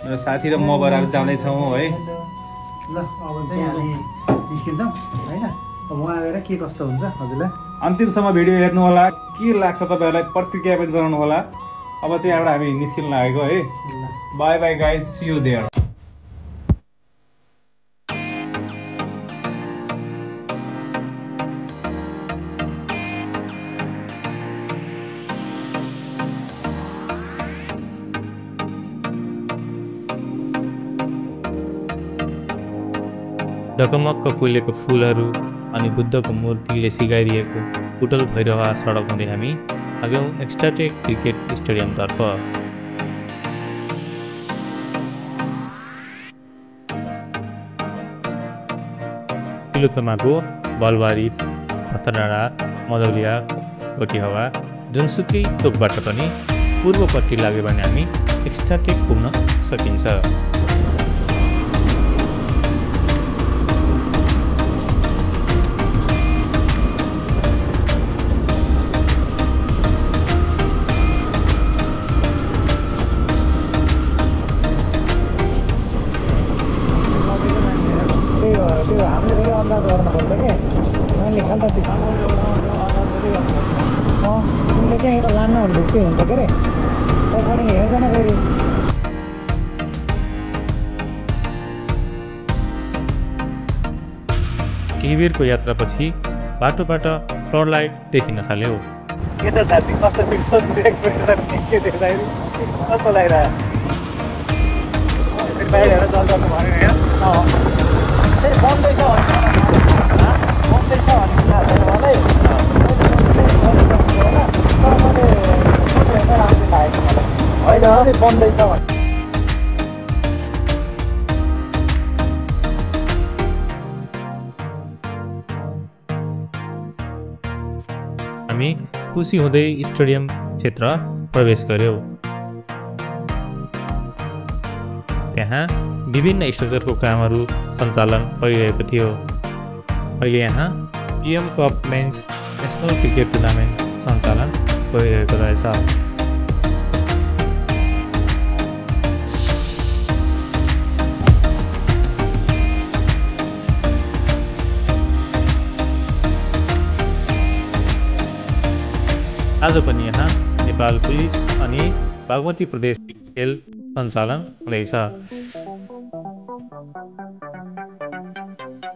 मेरो साथी र म भएर जाँदैछौँ है। ल अब चाहिँ हामी निस्किन्छौँ होइन। अब उहाँ गएर के कस्तो हुन्छ हजुरलाई अन्तिमसम्म भिडियो हेर्नु होला। के लाग्छ तपाईँहरूलाई प्रतिक्रिया पनि जनाउनु होला। अब चाहिँ यहाँबाट हामी निस्किन लागेको है। Bye bye guys, see you there. ढकमक्क फुलेको फुलहरू अनि बुद्धको मूर्तिले सिगाइरहेको पुटल भैरवा सडक हुँदै हामी आग्यौँ एक्स्ट्राटेक क्रिकेट स्टेडियमतर्फ। तिलोत्तमाको बलबारी, पत्थरडाँडा, मदौलिया, गोटीहवा जुनसुकै तोकबाट पनि पूर्वपट्टि लाग्यो भने हामी एक्स्ट्राटेक पुग्न सकिन्छ। केही बेरको यात्रापछि बाटोबाट फ्लड लाइट देखिन थाल्यो। के त साथी कस्तो एक्सपेक्टेसन के देख्दाखेरि कस्तो लागिरहेको बाहिर जल्दो भन्यो होइन। बन्दैछ बन्दैछ। हामी खुसी हुँदै स्टेडियम क्षेत्र प्रवेश गर्यौँ। त्यहाँ विभिन्न स्ट्रक्चरको कामहरू सञ्चालन भइरहेको थियो। अहिले यहाँ PM cup men's national cricket tournament सञ्चालन भइरहेको रहेछ। आज पनि यहाँ नेपाल पुलिस अनि बागमती प्रदेश खेल सञ्चालन हुँदैछ।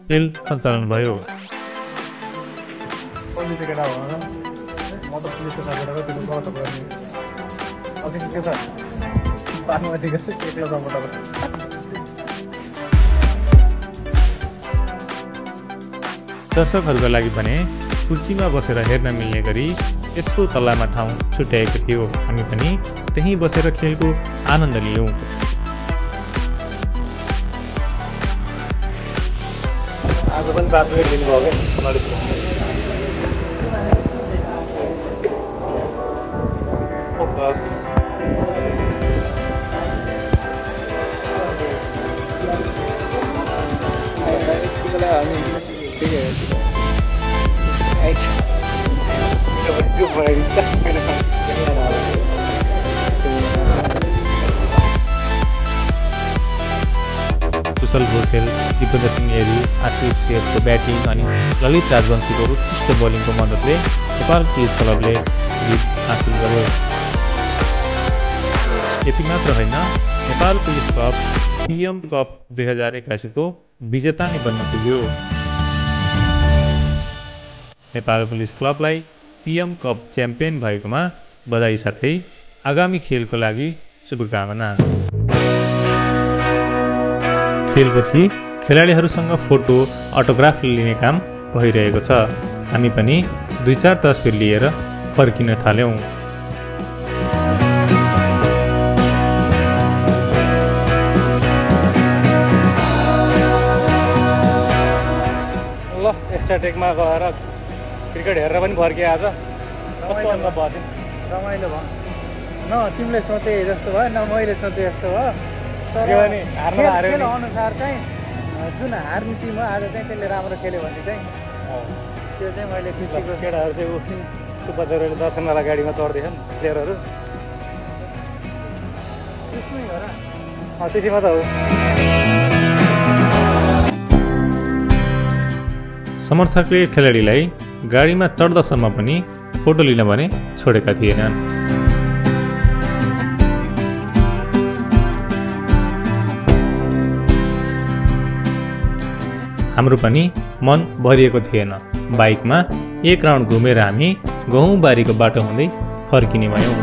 खेल सञ्चालन भयो। दर्शकहरूका लागि भने कुर्सीमा बसेर हेर्न मिल्ने गरी यसको तल्लामा ठाउँ छुट्याएको थियो। हामी पनि त्यहीँ बसेर खेलको आनन्द लियौँ। आज पनि बाटोमै लिनुभयो क्या फोकस। कुशल भोटेल, दिपेन्द्र सिंह एरी, आशिष शेरको ब्याटिङ अनि ललित राजवंशीको उत्कृष्ट बोलिङको मद्दतले नेपाल पुलिस क्लबले जित हासिल गर्यो। यति मात्र होइन, Nepal police club PM cup 2081 को विजेता नै बन्न पुग्यो। नेपाल पुलिस क्लबलाई पीएम कप च्याम्पियन भएकोमा बधाई साथै आगामी खेलको लागि शुभकामना। खेलपछि खेलाडीहरूसँग फोटो अटोग्राफ लिने काम भइरहेको छ। हामी पनि 2-4 तस्बिर लिएर फर्किन थाल्यौँ। ल एक्स्ट्राटेकमा गएर क्रिकेट हेरेर पनि फर्किए। आज कस्तो अनुभव भयो? रमाइलो भयो। न तिमीले सोचे जस्तो भयो न मैले सोचे जस्तो भयो। खेल अनुसार चाहिँ जुन हार्ने टिम हो आज चाहिँ त्यसले राम्रो खेल्यो भने चाहिँ त्यो चाहिँ मैले खुसीको। केटाहरू चाहिँ सुब्बादेवले दर्शनवाला गाडीमा चढ्दैछन् प्लेयरहरू। त्यसमै हो र त्यसैमा त हो। समर्थकले खेलाडीलाई गाडीमा चढ्दासम्म पनि फोटो लिन भने छोडेका थिएनन्। हाम्रो पनि मन भरिएको थिएन। बाइकमा एक राउन्ड घुमेर हामी गहुँबारीको बाटो हुँदै फर्किने भयौँ।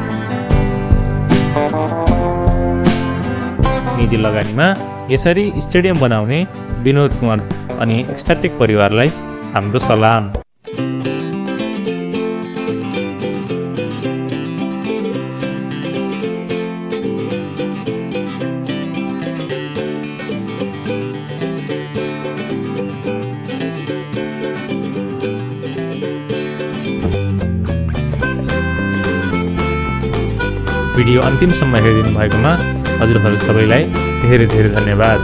निजी लगानीमा यसरी स्टेडियम बनाउने विनोद कुमार अनि एक्सटेटिक परिवारलाई हाम्रो सलाम। भिडियो अन्तिमसम्म हेरिदिनु भएकोमा हजुरहरू सबैलाई धेरै धेरै धन्यवाद।